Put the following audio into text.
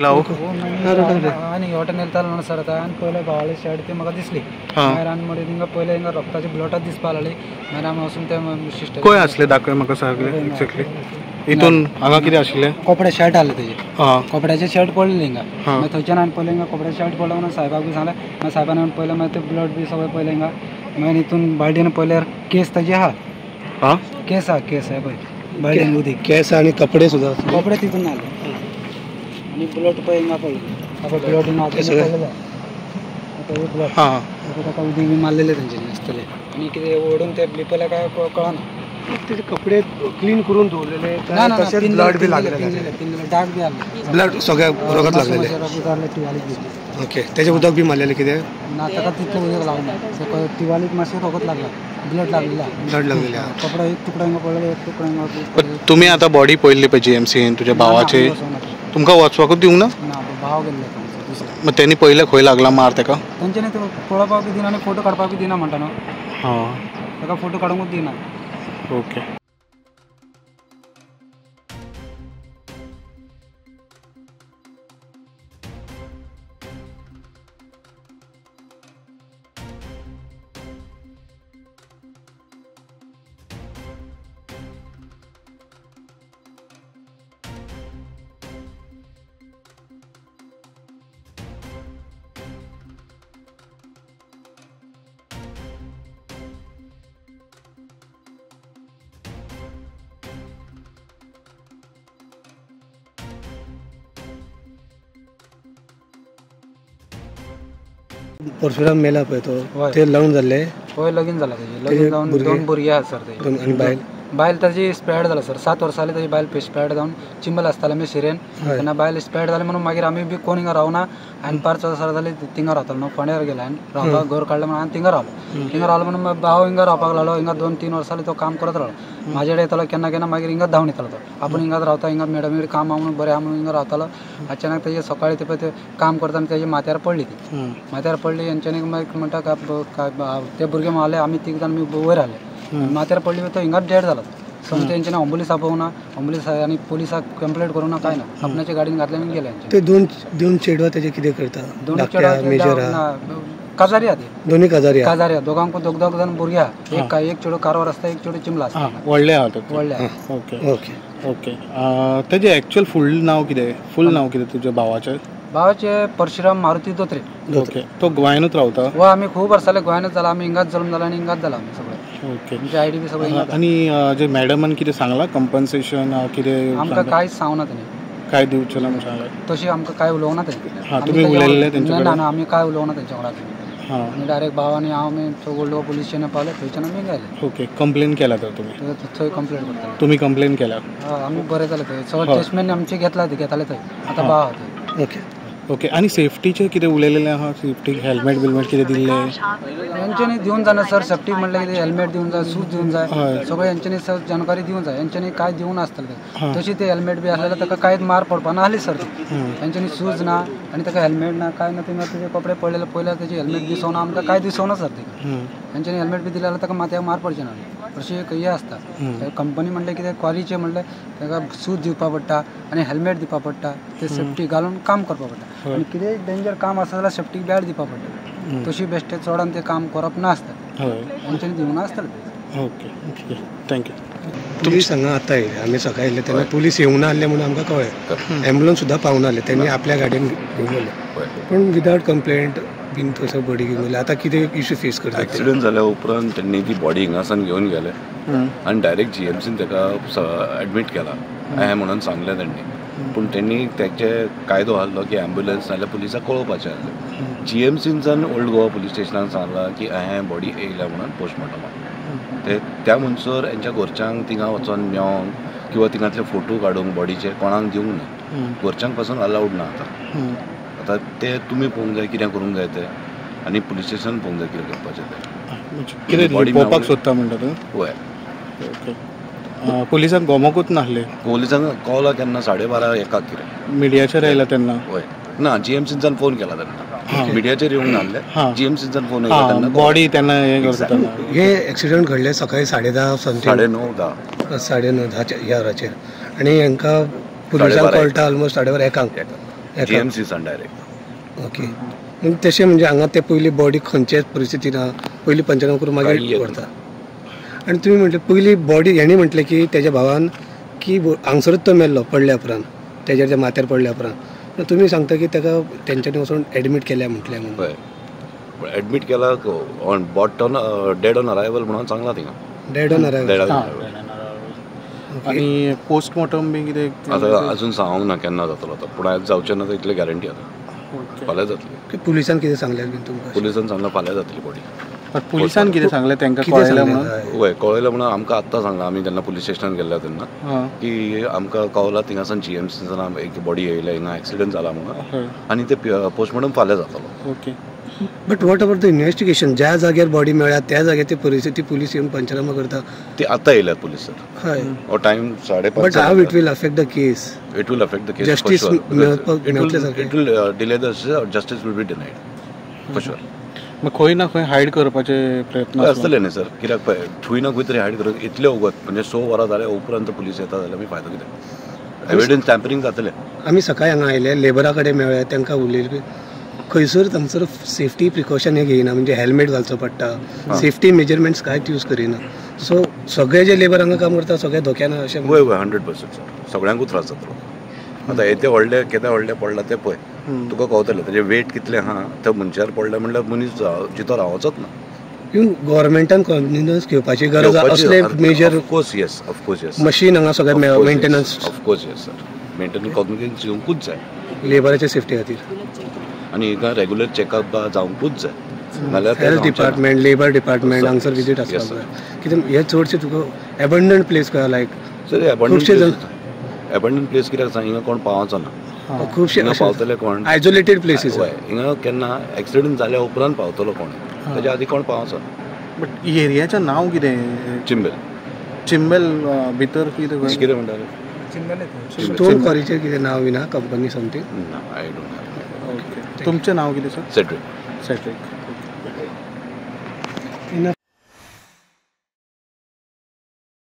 आनी हॉटेल येतालो म्हणून सर आतां हांवें पयलें भावाली शर्ट ती म्हाका दिसली. मागीर आनी मदीं थिंगा पयलें हिंगा रक्ताची ब्लॉटाच दिसपा लागली. मागीर आमी वचून ते सिस्टर खंय आसले दाखय म्हाका सारकें एक्झॅक्टली. हितून हांगा कितें आशिल्लें? कपडे शर्ट आहले तेजे, कपड्याचे शर्ट पडलेले हिंगा. मागीर थंयच्यान हांवें पयलें हिंगा कपड्याचे शर्ट पडलें म्हणून साहेबाक बी सांगलें. मागीर साहेबान हांवें पयलें मागीर ते ब्लड बी सगळें पयलें हिंगा. मागीर हितून बाल्टीन पयल्यार केस ताजी आहा, केस आहा, केस आहा पळय बाल्टीन उदीक केस आनी कपडे सुद्दां, कपडे तितून आसले. आनी ब्लड पळय हिंगा पडलें, ब्लड हिंगा पडलेलो ब्लड ताका उदीक बी मारलेले तेंच्यांनी आसतले. आनी कितें ओडून ते लिपयले काय कळना. तेजे कपडे क्लीन करून दवरलेले, तशेंच ब्लड बी लागलेले, डाग बी आसले, ब्लड सगळ्या रगत लागलेले. ओके, तेजे उदक बी मारलेले कितें ना? ताका तितलें उदक लागना, टिवालीक मातशें रगत लागला, ब्लड लागलेला, ब्लड लागलेले. कपडो एक तुकडो हिंगा पडलेलो, एक तुकडो हिंगा. तुमी आतां बॉडी पळयल्ली पळय जीएमसीन तुज्या भावाचे, तुमकां वचपाकूच दिवंक ना? ना, भाव गेल्ले. मग तेणी पयलें खंय लागला मार ताका? तेंच्यांनी पळोवपाक बी दिना आनी फोटो काडपाक बी दिना म्हणटा न्हू, ताका फोटो काडूंकूच दिना. ओके. परशुराम मेला पळय तो, ते लग्न जाल्ले? हय, लगीन जाला तेजें. लगीन जावन दोन भुरगे आसा सर तेजे. आनी बायल? बायल ताजी स्प्रेड जाला सर, 7 वर्सां जाली ताजी बायल स्प्रेड जावन चिंबल आसताले आमी सिरेन तेन्ना बायल स्प्रेड जाली म्हणून मागीर आमी बी कोण हिंगा रावना. आनी 5 वर्सां जाली थिंगा रावतालो न्हू, फोंड्यार गेले आनी रावपाक घर काडलें म्हणून आनी थिंगा रावलो. थिंगा रावलो म्हणून भाव हिंगा रावपाक लागलो. हिंगा 2-3 वर्सां जाली तो काम करत रावलो. म्हाजे कडेन येतालो केन्ना केन्ना, मागीर हिंगा धांवन येतालो तो. आपूण हिंगाच रावता, हिंगा मॅडमी काम आहा म्हणून बरें आहा म्हणून हिंगा रावतालो. अचानक तेजे सकाळी ते पळय ते काम करतना तेजे माथ्यार पडली ती, माथ्यार पडली. हेंच्यांनी मागीर म्हणटा ते भुरगे मारले, आमी 3 जाण वयर आसले. माथ्यार पडली तो हिंगाच डेड जाला. समज तेंच्यांनी अम्बुलन्स आपोवंक ना, अम्बुलन्स आनी पोलिसाक कंप्लेंट करूंक ना, कांय ना. आपणाच्या गाडयेन घातले आनी गेले. ते दोन चेडवां तेजे कितें करता? दोन चेडवां काजारी आहा, ते दोनूय काजारी आहा. काजारी आहा, दोगांकूय दोग दोग जाण भुरगे आहा. एक चेडो कारवार आसता, एक चेडो चिंबला आसता. व्हडले आहा ते? व्हडले आहा. Okay okay okay. तेजें एक्चुअल फूल नांव कितें? फूल नांव कितें तुज्या भावाचें? भावाचे परशुराम मारुती दोत्रे. ओके, तो गोंयानूच रावता? हो, आमी खूब वर्सां जाले गोंयानूच जाला. आमी हिंगाच जल्म जाला आनी हिंगाच जाला आमी सगळे. ओके, आमची आयडी बी सगळी. आनी जे मॅडमान कितें सांगलां कंपन्सेशन कितें? आमकां कांयच सांगना तेणी, काय दिवचें ना म्हणून सांगलें? तशें आमकां कांय उलोवंक ना तेणी. तुमी उलयल्ले तेंचे कडेन? ना ना, आमी कांय उलोवंक ना तेंच्या वांगडा. आमी डायरेक्ट भाव आनी हांव आमी ओल्ड गोवा पुलीस स्टेशनार पावले, थंयच्यान आमी गेले. ओके, कंप्लेन केला तर तुमी? थंय कंप्लेन करता. तुमी कंप्लेन केल्या? हय, आमी बरें जालें थंय सगळें स्टेटमेंट आमचें घेतला, घेताले थंय. आतां भाव आहा थंय. Okay okay. आनी सेफ्टीचें कितें उलयलेलें आहा? सेफ्टी हेल्मेट बिल्मेट कितें दिल्लें? हेंच्यांनी दिवंक जायना सर. सेफ्टी म्हणल्यार कितें, हेल्मेट दिवंक जाय, शूज दिवंक जाय, सगळें हेंच्यांनी सर जानकारी दिवंक जाय. हेंच्यांनी कांय दिवंक नासतलें. तशी ते हेल्मेट बी आसलें ताका कांयच मार पडपा नासली सर. तेंच्यांनी शूज ना आनी ताका हेल्मेट ना, कांय ना. थिंगा तेजे कपडे पडलेले पयल्यार तेजे हेल्मेट दिसना आमकां, कांय दिसना सर. तेका हेंच्यांनी हेल्मेट बी दिलें जाल्यार ताका माथ्याक मार पडचें ना. अशी एक हें आसता. कंपनी म्हणल्यार कितें क्वॉलिटीचें म्हणल्यार ताका शूज दिवपा पडटा आनी हेल्मेट दिवपा पडटा, ते सेफ्टी घालून काम करपा पडटा. आनी कितेंय डेंजर काम आसा जाल्यार सेफ्टी बेल्ट दिवपा पडटा. तशी बेश्टें चोडान तें काम करप नासता, तेंच्यांनी दिवंक नासतलें. Okay okay, thank you. Police हांगा आतां येयले, आमी सकाळी येयले तेन्ना पुलीस येवंक ना आहले म्हणून आमकां कळ्ळें. एम्बुलन्स सुद्दां पावना आहले, तेणी आपल्या गाडयेन घेवन गेले, पूण विदावट कंप्लेंट बीन थंयसर बॉडी घेवन गेले. आतां कितें इशू फेस करता? एक्सिडंट जाल्या उपरांत तेणी ती बॉडी हिंगासान घेवन गेले आनी डायरेक्ट जीएमसीन ताका एडमीट केला अशें म्हणून सांगलें तेणी. पूण तेणी तेचे कायदो आहलो की एम्बुलन्स नाल्यार पुलिसाक कळोवपाचें आहलें. जीएमसीनच्यान ओल्ड गोवा पुलीस स्टेशनान सांगलां की अहें बॉडी येयल्या म्हणून पोस्टमॉर्टमाक. ते त्या म्हणसर हेंच्या घरच्यांक थिंगा वचोन मेवोंक किंवा थिंगांतले फोटो काडूंक बॉडीचे कोणाक दिवंक ना, घरच्यांक पासून अलावड ना. आतां आतां ते तुमी पळोवंक जाय कितें करूंक जाय तें, आनी पुलीस स्टेशन पळोवंक जाय कितें करपाचें तें. कितें पळोवपाक सोदता म्हणटा तूं? हय. ओके. पुलिसांक गोमोकूच नासले? पुलिसांक कॉल केन्ना 12:30 एकाक कितें मिडियाचेर आयला तेन्ना? हय, ना जीएमसीनच्यान फोन केला तेन्ना, मिडियाचेर येवंक नासले, जीएमसीनच्यान फोन येयला तेन्ना बॉडी तेन्ना हें करता. हे एक्सिडंट घडले सकाळी 10:30 समथींग, 9:30 10, 9:30 10 ह्या वराचेर, आनी हांकां पुलिसांक कळटा ऑलमोस्ट 12:30 एकांक. जीएमसीसान डायरेक्ट. ओके, तशें म्हणजे हांगा ते पयली बॉडी खंयच्याच परिस्थितीन आहा पयली पंचनामा करून मागीर व्हरता. आनी तुमी म्हटलें पयली बॉडी हेणी म्हटलें की तेज्या भावान की हांगसरूच तो मेल्लो पडल्या उपरांत, तेजेर त्या माथ्यार पडल्या उपरांत. तुमी सांगता की ताका तेंच्यांनी वचून एडमीट केल्या म्हटलें म्हणून. हय, एडमीट केला on brought on dead on arrival म्हणून सांगला थिंगा. Dead on arrival. आनी पोस्टमॉर्टम बी कितें आतां अजून सांगूंक ना केन्ना जातलो तो, पूण आयज जावचें ना इतले गॅरंटी आतां. फाल्यां जातली. पुलिसान कितें सांगलें बीन तुमकां? पुलिसान सांगलां फाल्यां जातली बॉडी. पुलिसान कितें सांगलें तांकां कळयलें म्हणून? हय, कळयलें म्हणून आमकां आत्तां सांगलां. आमी जेन्ना पुलीस स्टेशनान गेल्ले तेन्ना की आमकां कळला थिंगासान जीएमसीसान एक बॉडी येयल्या हिंगा एक्सिडंट जाला म्हणून, आनी ते पोस्टमॉर्टम फाल्यां जातलो. Okay, but what about the investigation? ज्या जाग्यार बॉडी मेळ्ळ्या त्या जाग्यार ती परिस्थिती पुलीस येवन पंचनामा करता. ती आतां येयल्यात पुलीस सर. हय, हो time 5:30. But how it will affect the case? It will affect the case justice मेळतलें सारकें. It will delay the justice will be denied for sure. मग खंय ना खंय हायड करपाचे प्रयत्न आसतले न्ही सर, कित्याक पळय खंय ना खंय तरी हायड करून इतले वगत म्हणजे 6 वरां जाल्या उपरांत पुलीस येता जाल्यार मागीर फायदो कितें? एविडन्स टॅम्परींग जातलें. आमी सकाळी हांगा आयले, लेबरा कडेन मेळ्ळे, तांकां उलयले खंयसर तांचो सेफ्टी प्रिकॉशन हे घेयना, म्हणजे हेल्मेट घालचो पडटा, सेफ्टी मेजरमेंट्स कांयच यूज करिना. सो सगळे जे लेबर हांगा काम करता सगळे धोक्यान अशें. वय वय, 100% सर, सगळ्यांकूच त्रास जातलो. आतां येते व्हडले केदे व्हडले पडला ते पळय तुका कळतलें तेजें वेट कितलें आहा. ते मनशार पडलें म्हणल्यार मनीस जितो रावचोच ना. इवन गव्हर्मेंटान कॉग्निजन्स घेवपाची गरज असले major. Of course yes, of course yes. Machine हांगा सगळें maintenance. Of course yes sir, maintenance cognizance घेवंकूच जाय लेबराच्या सेफ्टी खातीर. आनी हिंगा रेगुलर चॅकअप जावंकूच जाय. नाल्यार हेल्थ डिपार्टमेंट, लेबर डिपार्टमेंट हांगसर विजीट आसपाक जाय. कित्याक हे चडशे तुका एबंडंट प्लेस कळ्ळा लायक सर. एबंडंट प्लेस कित्याक सांग, हिंगा कोण पावचो ना. खुबशे पावतले कोण आयसोलेटेड प्लेसीस. हिंगा केन्ना एक्सिडंट जाल्या उपरांत पावतलो कोण, ताच्या आदी कोण पावचो ना. बट एरियाचें नांव कितें? चिंबेल. चिंबेल भितर कितें कितें म्हणटा? स्टोन क्वॉरीचें कितें नांव बी ना कंपनी समथींग? ना, I don't have. Okay, तुमचें नांव कितें सर? सेड्रिक. सेड्रिक.